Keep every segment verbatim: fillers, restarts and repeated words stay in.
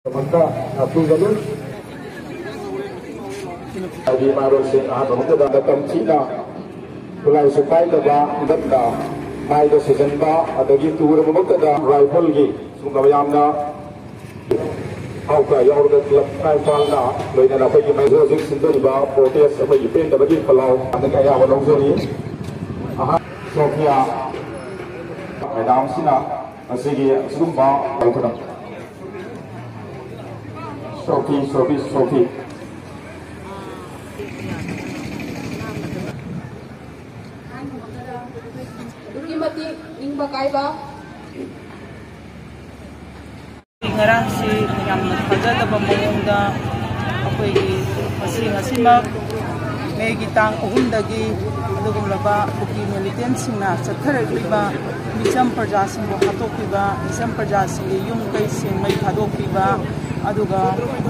ꯗꯃꯛꯇ ꯉꯥꯛꯄꯤꯒꯅꯤ꯫ ꯍꯥꯏꯗꯤ ꯃꯍꯩꯔꯣꯏꯁꯤꯡ ꯑꯍꯥꯟꯕ ꯃꯛꯇꯗ ꯃꯇꯝ ꯊꯤꯅ ꯈꯨꯠꯂꯥꯏꯁꯨ ꯄꯥꯏꯗꯕ, ꯏꯕꯟꯗ ꯃꯥꯏꯗ ꯁꯨꯖꯟꯕ, ꯑꯗꯒꯤ ꯇꯨꯔꯕ ꯃꯛꯇꯗ ꯔꯥꯏꯐꯜꯒꯤ ꯁꯤꯒꯨꯝꯂꯕ ꯌꯥꯝꯅ ꯍꯥꯎꯀ ꯌꯥꯎꯔꯒ ꯀ꯭ꯂꯕ ꯏꯝꯐꯥꯜꯅ ꯂꯣꯏꯅꯅ ꯑꯩꯈꯣꯏꯒꯤ ꯃꯩ ꯍꯧꯖꯤꯛ ꯁꯤꯟꯗꯣꯔꯤꯕ ꯄ꯭ꯔꯣꯇꯦꯁ ꯑꯩꯈꯣꯏꯒꯤ ꯄꯦꯟꯗꯕꯒꯤ ꯈꯣꯜꯂꯥꯎ ꯑꯗꯒꯤ ꯑꯌꯥꯕ ꯂꯧꯖꯔꯤ꯫ ꯑꯍꯥꯟ ꯁꯣꯐꯤꯌꯥ ꯃꯦꯗꯥꯝꯁꯤꯅ ꯉꯁꯤꯒꯤ ꯑꯁꯤꯒꯨꯝꯕ ꯇꯧꯒꯗꯕ ꯁꯣꯐꯤ, ꯁꯣꯐꯤ, ꯁꯣꯐꯤ꯫ ꯑꯗꯨꯛꯀꯤ ꯃꯇꯤꯛ ꯅꯤꯡꯕ ꯀꯥꯏꯕ꯫ ꯉꯔꯥꯡꯁꯤ ꯌꯥꯝꯅ ꯊꯥꯖꯗꯕ ꯃꯑꯣꯡꯗ ꯑꯩꯈꯣꯏꯒꯤ ꯉꯁꯤ, ꯉꯁꯤꯃꯛ ꯃꯦꯒꯤ ꯇꯥꯡ ꯑꯍꯨꯝꯗꯒꯤ ꯑꯗꯨꯒꯨꯝꯂꯕ ꯀꯨꯀꯤ ꯃꯤꯂꯤꯇꯦꯟꯁꯤꯡꯅ ꯆꯠꯊꯔꯛꯂꯤꯕ ꯃꯤꯆꯝ ꯄ꯭ꯔꯖꯥꯁꯤꯡꯕꯨ ꯍꯥꯠꯇꯣꯛꯄꯤꯕ, ꯃꯤꯆꯝ ꯄ꯭ꯔꯖꯥꯁꯤꯡꯒꯤ ꯌꯨꯝ ꯀꯩꯁꯤꯡ ꯃꯩ ꯊꯥꯗꯣꯛꯄꯤꯕ, ꯑꯗꯨꯒ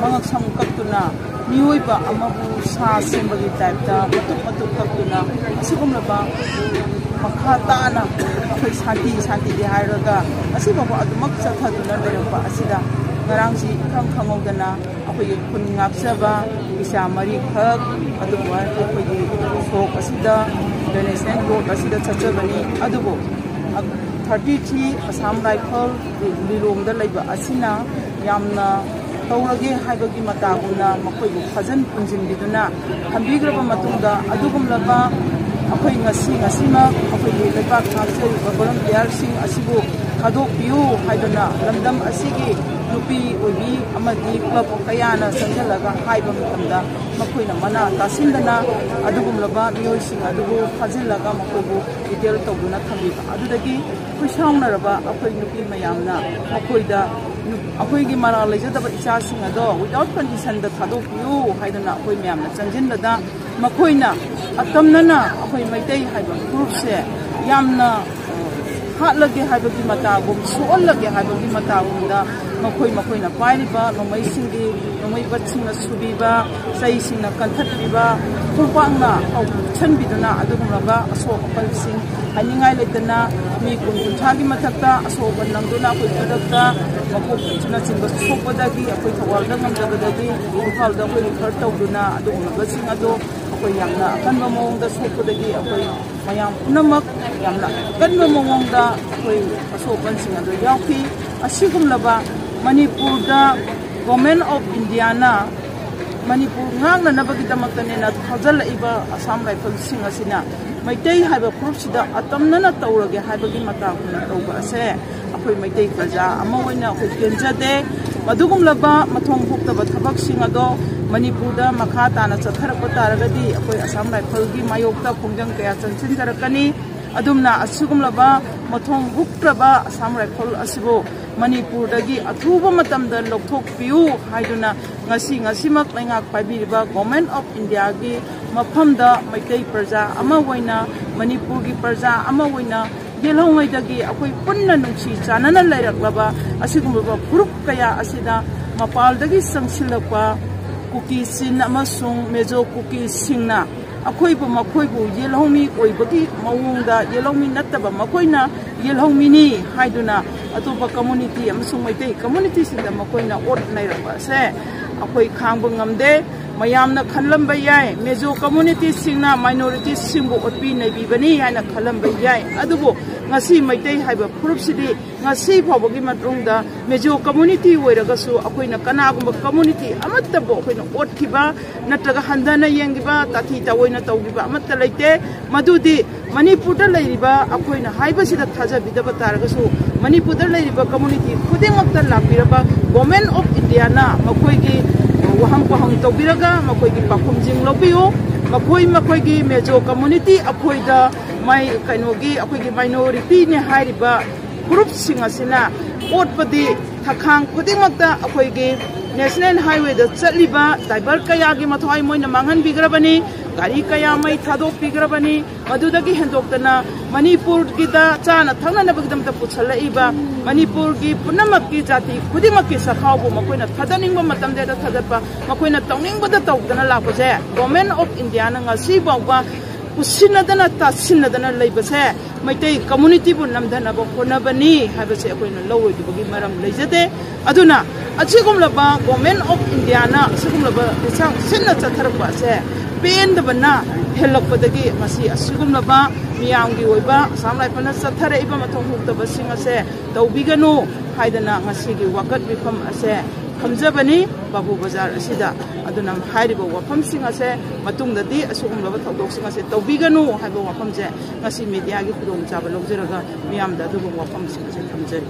ꯃꯉꯛ ꯁꯝ ꯀꯛꯇꯨꯅ ꯃꯤꯑꯣꯏꯕ ꯑꯃꯕꯨ ꯁꯥ ꯁꯦꯝꯕꯒꯤ ꯇꯥꯏꯞꯇ ꯃꯇꯨꯞ ꯃꯇꯨꯞ ꯀꯛꯇꯨꯅ ꯑꯁꯤꯒꯨꯝꯂꯕ ꯃꯈꯥ ꯇꯥꯅ ꯑꯩꯈꯣꯏ ꯁꯥꯟꯇꯤ, ꯁꯥꯟꯇꯤꯗꯤ ꯍꯥꯏꯔꯒ ꯑꯁꯤꯐꯥꯎꯕ ꯑꯗꯨꯃꯛ ꯆꯠꯊꯗꯨꯅ ꯂꯩꯔꯛꯄ ꯑꯁꯤꯗ ꯉꯔꯥꯡꯁꯤ ꯏꯈꯪ ꯈꯪꯍꯧꯗꯅ ꯑꯩꯈꯣꯏꯒꯤ ꯈꯨꯟ ꯉꯥꯛꯆꯕ ꯏꯆꯥ ꯃꯔꯤꯈꯛ, ꯑꯗꯨꯒ ꯑꯩꯈꯣꯏꯒꯤ ꯁꯣꯛ ꯑꯁꯤꯗ, ꯗꯣꯅꯦꯁꯟ ꯔꯣꯗ ꯑꯁꯤꯗ ꯆꯠꯆꯕꯅꯤ꯫ ꯑꯗꯨꯕꯨ ꯊꯥꯔꯇꯤ ꯊ꯭ꯔꯤ ꯑꯁꯥꯝ ꯔꯥꯏꯐꯜ ꯂꯤꯂꯣꯡꯗ ꯂꯩꯕ ꯑꯁꯤꯅ ꯌꯥꯝꯅ ꯇꯧꯔꯒꯦ ꯍꯥꯏꯕꯒꯤ ꯃꯇꯥꯒꯨꯝꯅ ꯃꯈꯣꯏꯕꯨ ꯐꯖꯅ ꯄꯨꯟꯁꯤꯟꯕꯤꯗꯨꯅ ꯊꯝꯕꯤꯈ꯭ꯔꯕ ꯃꯇꯨꯡꯗ, ꯑꯗꯨꯒꯨꯝꯂꯕ ꯑꯩꯈꯣꯏ ꯉꯁꯤ, ꯉꯁꯤꯃꯛ ꯑꯩꯈꯣꯏꯒꯤ ꯂꯩꯕꯥꯛ ꯉꯥꯛꯆꯔꯤꯕ ꯚꯣꯂꯨꯟꯇꯤꯌꯥꯔꯁꯤꯡ ꯑꯁꯤꯕꯨ ꯊꯥꯗꯣꯛꯄꯤꯌꯨ ꯍꯥꯏꯗꯨꯅ ꯂꯝꯗꯝ ꯑꯁꯤꯒꯤ ꯅꯨꯄꯤ ꯑꯣꯏꯕꯤ ꯑꯃꯗꯤ ꯀ꯭ꯂꯕ ꯀꯌꯥꯅ ꯆꯪꯁꯤꯜꯂꯒ ꯍꯥꯏꯕ ꯃꯇꯝꯗ, ꯃꯈꯣꯏꯅ ꯃꯅꯥ ꯇꯥꯁꯤꯟꯗꯅ ꯑꯗꯨꯒꯨꯝꯂꯕ ꯃꯤꯑꯣꯏꯁꯤꯡ ꯑꯗꯨꯕꯨ ꯐꯥꯖꯤꯜꯂꯒ ꯃꯈꯣꯏꯕꯨ ꯗꯤꯇꯦꯜ ꯇꯧꯗꯨꯅ ꯊꯝꯕꯤꯕ꯫ ꯑꯗꯨꯗꯒꯤ ꯑꯩꯈꯣꯏ ꯁꯥꯎꯅꯔꯕ ꯑꯩꯈꯣꯏ ꯅꯨꯄꯤ ꯃꯌꯥꯝꯅ ꯃꯈꯣꯏꯗ, ꯅꯨ-, ꯑꯩꯈꯣꯏꯒꯤ ꯃꯔꯥꯜ ꯂꯩꯖꯗꯕ ꯏꯆꯥꯁꯤꯡ ꯑꯗꯣ ꯋꯤꯗꯥꯎꯠ ꯀꯟꯗꯤꯁꯟꯗ ꯊꯥꯗꯣꯛꯄꯤꯌꯨ ꯍꯥꯏꯗꯅ ꯑꯩꯈꯣꯏ ꯃꯌꯥꯝꯅ ꯆꯪꯁꯤꯟꯕꯗ, ꯃꯈꯣꯏꯅ ꯑꯇꯝꯅꯅ ꯑꯩꯈꯣꯏ ꯃꯩꯇꯩ ꯍꯥꯏꯕ ꯒ꯭ꯔꯨꯞꯁꯦ ꯌꯥꯝꯅ, ꯑ, ꯍꯥꯠꯂꯒꯦ ꯍꯥꯏꯕꯒꯤ ꯃꯇꯥꯒꯨꯝ, ꯁꯣꯛꯍꯜꯂꯒꯦ ꯍꯥꯏꯕꯒꯤ ꯃꯇꯥꯒꯨꯝꯗ ꯃꯈꯣꯏ ꯃꯈꯣꯏꯅ ꯄꯥꯏꯔꯤꯕ ꯅꯣꯡꯃꯩꯁꯤꯡꯒꯤ, ꯅꯣꯡꯃꯩ ꯕꯠꯁꯤꯡꯅ ꯁꯨꯕꯤꯕ, ꯆꯩꯁꯤꯡꯅ ꯀꯟꯊꯠꯄꯤꯕ, ꯈꯣꯡꯄꯥꯛꯅ ꯀꯥꯎꯁꯟꯕꯤꯗꯨꯅ ꯑꯗꯨꯒꯨꯝꯂꯕ ꯑꯁꯣꯛ ꯑꯄꯟꯁꯤꯡ ꯍꯥꯏꯅꯤꯡꯉꯥꯏ ꯂꯩꯇꯅ ꯃꯤ ꯀꯨꯟ ꯀꯨꯟꯊ꯭ꯔꯥꯒꯤ ꯃꯊꯛꯇ ꯑꯁꯣꯛ ꯑꯄꯟ ꯅꯪꯗꯨꯅ ꯑꯩꯈꯣꯏ ꯈꯨꯗꯛꯇ ꯃꯀꯣꯛꯅꯆꯤꯡꯕ ꯁꯣꯛꯄꯗꯒꯤ ꯑꯩꯈꯣꯏ ꯊꯧꯕꯥꯜꯗ ꯉꯝꯗꯕꯗꯒꯤ ꯏꯝꯐꯥꯜꯗ ꯑꯩꯈꯣꯏ ꯔꯤꯐꯔ ꯇꯧꯗꯨꯅ ꯑꯗꯨꯒꯨꯝꯂꯕꯁꯤꯡ ꯑꯗꯣ ꯑꯩꯈꯣꯏ ꯌꯥꯝꯅ ꯑꯀꯟꯕ ꯃꯑꯣꯡꯗ ꯁꯣꯛꯄꯗꯒꯤ ꯑꯩꯈꯣꯏ ꯃꯌꯥꯝ ꯄꯨꯝꯅꯃꯛ ꯌꯥꯝꯅ ꯑꯀꯟꯕ ꯃꯑꯣꯡꯗ ꯑꯩꯈꯣꯏ ꯑꯁꯣꯛ ꯑꯄꯟꯁꯤꯡ ꯑꯗꯨ ꯌꯥꯎꯈꯤ꯫ ꯑꯁꯤꯒꯨꯝꯂꯕ ꯃꯅꯤꯄꯨꯔꯗ Government of Indiaꯅ ꯃꯅꯤꯄꯨꯔ ꯉꯥꯛꯅꯅꯕꯒꯤꯗꯃꯛꯇꯅꯦꯅ ꯊꯥꯖꯤꯜꯂꯛꯏꯕ ꯑꯁꯥꯝ ꯔꯥꯏꯐꯜꯁꯤꯡ ꯑꯁꯤꯅ ꯃꯩꯇꯩ ꯍꯥꯏꯕ ꯐꯨꯔꯨꯞꯁꯤꯗ ꯑꯇꯝꯅꯅ ꯇꯧꯔꯒꯦ ꯍꯥꯏꯕꯒꯤ ꯃꯇꯥꯒꯨꯝꯅ ꯇꯧꯕ ꯑꯁꯦ ꯑꯩꯈꯣꯏ ꯃꯩꯇꯩ ꯄ꯭ꯔꯖꯥ ꯑꯃ ꯑꯣꯏꯅ ꯑꯩꯈꯣꯏ ꯄꯦꯟꯖꯗꯦ꯫ ꯃꯗꯨꯒꯨꯝꯂꯕ ꯃꯊꯣꯡ ꯍꯨꯛꯇꯕ ꯊꯕꯛꯁꯤꯡ ꯑꯗꯣ ꯃꯅꯤꯄꯨꯔꯗ ꯃꯈꯥ ꯇꯥꯅ ꯆꯠꯊꯔꯛꯄ ꯇꯥꯔꯒꯗꯤ ꯑꯩꯈꯣꯏ ꯑꯁꯥꯝ ꯔꯥꯏꯐꯜꯒꯤ ꯃꯥꯌꯣꯛꯇ ꯈꯣꯡꯖꯪ ꯀꯌꯥ ꯆꯪꯁꯤꯟꯖꯔꯛꯀꯅꯤ꯫ ꯑꯗꯨꯝꯅ ꯑꯁꯤꯒꯨꯝꯂꯕ ꯃꯊꯣꯡ ꯍꯨꯛꯇ꯭ꯔꯕ ꯑꯁꯥꯝ ꯔꯥꯏꯐꯜ ꯑꯁꯤꯕꯨ ꯃꯅꯤꯄꯨꯔꯗꯒꯤ ꯑꯊꯨꯕ ꯃꯇꯝꯗ ꯂꯧꯊꯣꯛꯄꯤꯌꯨ ꯍꯥꯏꯗꯨꯅ ꯉꯁꯤ ꯉꯁꯤꯃꯛ ꯂꯩꯉꯥꯛ ꯄꯥꯏꯕꯤꯔꯤꯕ Government of Indiaꯒꯤ ꯃꯐꯝꯗ ꯃꯩꯇꯩ ꯄ꯭ꯔꯖꯥ ꯑꯃ ꯑꯣꯏꯅ, ꯃꯅꯤꯄꯨꯔꯒꯤ ꯄ꯭ꯔꯖꯥ ꯑꯃ ꯑꯣꯏꯅ ꯌꯦꯜꯍꯧꯉꯩꯗꯒꯤ ꯑꯩꯈꯣꯏ ꯄꯨꯟꯅ ꯅꯨꯡꯁꯤ ꯆꯥꯟꯅꯅ ꯂꯩꯔꯛꯂꯕ ꯑꯁꯤꯒꯨꯝꯂꯕ ꯐꯨꯔꯨꯞ ꯀꯌꯥ ꯑꯁꯤꯗ ꯃꯄꯥꯜꯗꯒꯤ ꯆꯪꯁꯤꯜꯂꯛꯄ ꯀꯨꯀꯤ ꯆꯤꯟ ꯑꯃꯁꯨꯡ ꯃꯦꯖꯣ ꯀꯨꯀꯤꯁꯤꯡꯅ ꯑꯩꯈꯣꯏꯕꯨ ꯃꯈꯣꯏꯕꯨ ꯌꯦꯜꯍꯧꯃꯤ ꯑꯣꯏꯕꯒꯤ ꯃꯑꯣꯡꯗ ꯌꯦꯜꯍꯧꯃꯤ ꯅꯠꯇꯕ ꯃꯈꯣꯏꯅ ꯌꯦꯜꯍꯧꯃꯤꯅꯤ ꯍꯥꯏꯗꯨꯅ ꯑꯇꯣꯞꯄ community ꯑꯃꯁꯨꯡ ꯃꯩꯇꯩ communityꯁꯤꯡꯗ ꯃꯈꯣꯏꯅ ꯑꯣꯠ ꯅꯩꯔꯛꯄ ꯑꯁꯦ ꯑꯩꯈꯣꯏ ꯈꯥꯡꯕ ꯉꯝꯗꯦ꯫ ꯃꯌꯥꯝꯅ ꯈꯜꯂꯝꯕ ꯌꯥꯏ, ꯃꯦꯖꯣ communityꯁꯤꯡꯅ minorityꯁꯤꯡꯕꯨ ꯑꯣꯠꯄꯤ ꯅꯩꯕꯤꯕꯅꯤ ꯍꯥꯏꯅ ꯈꯜꯂꯝꯕ ꯌꯥꯏ, ꯑꯗꯨꯕꯨ ꯉꯁꯤ ꯃꯩꯇꯩ ꯍꯥꯏꯕ ꯐꯨꯔꯨꯞꯁꯤꯗꯤ ꯉꯁꯤ ꯐꯥꯎꯕꯒꯤ ꯃꯇꯨꯡꯗ ꯃꯦꯖꯣ community ꯑꯣꯏꯔꯒꯁꯨ ꯑꯩꯈꯣꯏꯅ ꯀꯅꯥꯒꯨꯝꯕ community ꯑꯃꯠꯇꯕꯨ ꯑꯩꯈꯣꯏꯅ ꯑꯣꯠꯈꯤꯕ ꯅꯠꯇ꯭ꯔꯒ ꯍꯟꯊꯅ ꯌꯦꯡꯈꯤꯕ, ꯇꯥꯊꯤ ꯇꯥꯑꯣꯏꯅ ꯇꯧꯈꯤꯕ ꯑꯃꯠꯇ ꯂꯩꯇꯦ꯫ ꯃꯗꯨꯗꯤ ꯃꯅꯤꯄꯨꯔꯗ ꯂꯩꯔꯤꯕ ꯑꯩꯈꯣꯏꯅ ꯍꯥꯏꯕꯁꯤꯗ ꯊꯥꯖꯕꯤꯗꯕ ꯇꯥꯔꯒꯁꯨ, ꯃꯅꯤꯄꯨꯔꯗ ꯂꯩꯔꯤꯕ community ꯈꯨꯗꯤꯡꯃꯛꯇ ꯂꯥꯛꯄꯤꯔꯕ Government of Indiaꯅ ꯃꯈꯣꯏꯒꯤ ꯋꯥꯍꯪ ꯄꯥꯎꯍꯪ ꯇꯧꯕꯤꯔꯒ ꯃꯈꯣꯏꯒꯤ ꯄꯥꯎꯈꯨꯝꯁꯤꯡ ꯂꯧꯕꯤꯌꯨ꯫ ꯃꯈꯣꯏ ꯃꯈꯣꯏꯒꯤ ꯃꯦꯖꯣ community ꯑꯩꯈꯣꯏꯗ ꯃꯥꯏ ꯀꯩꯅꯣꯒꯤ ꯑꯩꯈꯣꯏꯒꯤ minorityꯅꯦ ꯍꯥꯏꯔꯤꯕ ꯐꯨꯔꯨꯞꯁꯤꯡ ꯑꯁꯤꯅ ꯑꯣꯠꯄꯗꯤ ꯊꯈꯥꯡ ꯈꯨꯗꯤꯡꯃꯛꯇ ꯑꯩꯈꯣꯏꯒꯤ National Highwayꯗ ꯆꯠꯂꯤꯕ driver ꯀꯌꯥꯒꯤ ꯃꯊ꯭ꯋꯥꯏ ꯃꯣꯏꯅ ꯃꯥꯡꯍꯟꯕꯤꯈ꯭ꯔꯕꯅꯤ꯫ ꯒꯥꯔꯤ ꯀꯌꯥ ꯃꯩ ꯊꯥꯗꯣꯛꯄꯤꯈ꯭ꯔꯕꯅꯤ꯫ ꯃꯗꯨꯗꯒꯤ ꯍꯦꯟꯗꯣꯛꯇꯅ ꯃꯅꯤꯄꯨꯔꯒꯤꯗ ꯆꯥꯅ ꯊꯛꯅꯅꯕꯒꯤꯗꯃꯛꯇ ꯄꯨꯁꯜꯂꯛꯏꯕ ꯃꯅꯤꯄꯨꯔꯒꯤ ꯄꯨꯝꯅꯃꯛꯀꯤ ꯖꯥꯇꯤ ꯈꯨꯗꯤꯡꯃꯛꯀꯤ ꯆꯥꯛꯈꯥꯎꯕꯨ ꯃꯈꯣꯏꯅ ꯊꯥꯗꯠꯅꯤꯡꯕ ꯃꯇꯝꯗ ꯍꯦꯛꯇ ꯊꯥꯗꯠꯄ, ꯃꯈꯣꯏꯅ ꯇꯧꯅꯤꯡꯕꯗ ꯇꯧꯗꯅ ꯂꯥꯛꯄꯁꯦ Government of Indiaꯅ ꯉꯁꯤ ꯐꯥꯎꯕ ꯎꯁꯤꯟꯅꯗꯅ ꯇꯥꯁꯤꯟꯅꯗꯅ ꯂꯩꯕꯁꯦ ꯃꯩꯇꯩ communityꯕꯨ ꯅꯝꯊꯅꯕ ꯍꯣꯠꯅꯕꯅꯤ ꯍꯥꯏꯕꯁꯦ ꯑꯩꯈꯣꯏꯅ ꯂꯧꯔꯣꯏꯗꯕꯒꯤ ꯃꯔꯝ ꯂꯩꯖꯗꯦ꯫ ꯑꯗꯨꯅ ꯑꯁꯤꯒꯨꯝꯂꯕ Government of Indiaꯅ ꯑꯁꯤꯒꯨꯝꯂꯕ ꯂꯤꯁꯥꯡ ꯁꯤꯠꯅ ꯆꯠꯊꯔꯛꯄ ꯑꯁꯦ ꯄꯦꯟꯗꯕꯅ ꯍꯦꯜꯂꯛꯄꯗꯒꯤ ꯉꯁꯤ ꯑꯁꯤꯒꯨꯝꯂꯕ ꯃꯤꯌꯥꯝꯒꯤ ꯑꯣꯏꯕ ꯑꯁꯥꯝ ꯔꯥꯏꯐꯜꯅ ꯆꯠꯊꯔꯛꯏꯕ ꯃꯊꯧ ꯍꯨꯛꯇꯕꯁꯤꯡ ꯑꯁꯦ ꯇꯧꯕꯤꯒꯅꯨ ꯍꯥꯏꯗꯅ ꯉꯁꯤꯒꯤ ꯋꯥꯀꯠ ꯃꯤꯐꯝ ꯑꯁꯦ ꯐꯝꯖꯕꯅꯤ ꯕꯥꯕꯨ ꯕꯖꯥꯔ ꯑꯁꯤꯗ꯫ ꯑꯗꯨꯅ ꯍꯥꯏꯔꯤꯕ ꯋꯥꯐꯝꯁꯤꯡ ꯑꯁꯦ ꯃꯇꯨꯡꯗꯗꯤ ꯑꯁꯤꯒꯨꯝꯂꯕ ꯊꯧꯗꯣꯛꯁꯤꯡ ꯑꯁꯦ ꯇꯧꯕꯤꯒꯅꯨ ꯍꯥꯏꯕ ꯋꯥꯐꯝꯁꯦ ꯉꯁꯤ mediaꯒꯤ ꯈꯨꯗꯣꯡꯆꯥꯕ ꯂꯧꯖꯔꯒ ꯃꯤꯌꯥꯝꯗ ꯑꯗꯨꯒꯨꯝꯕ ꯋꯥꯐꯝꯁꯤꯡ ꯑꯁꯦ ꯊꯝꯖꯔꯤ꯫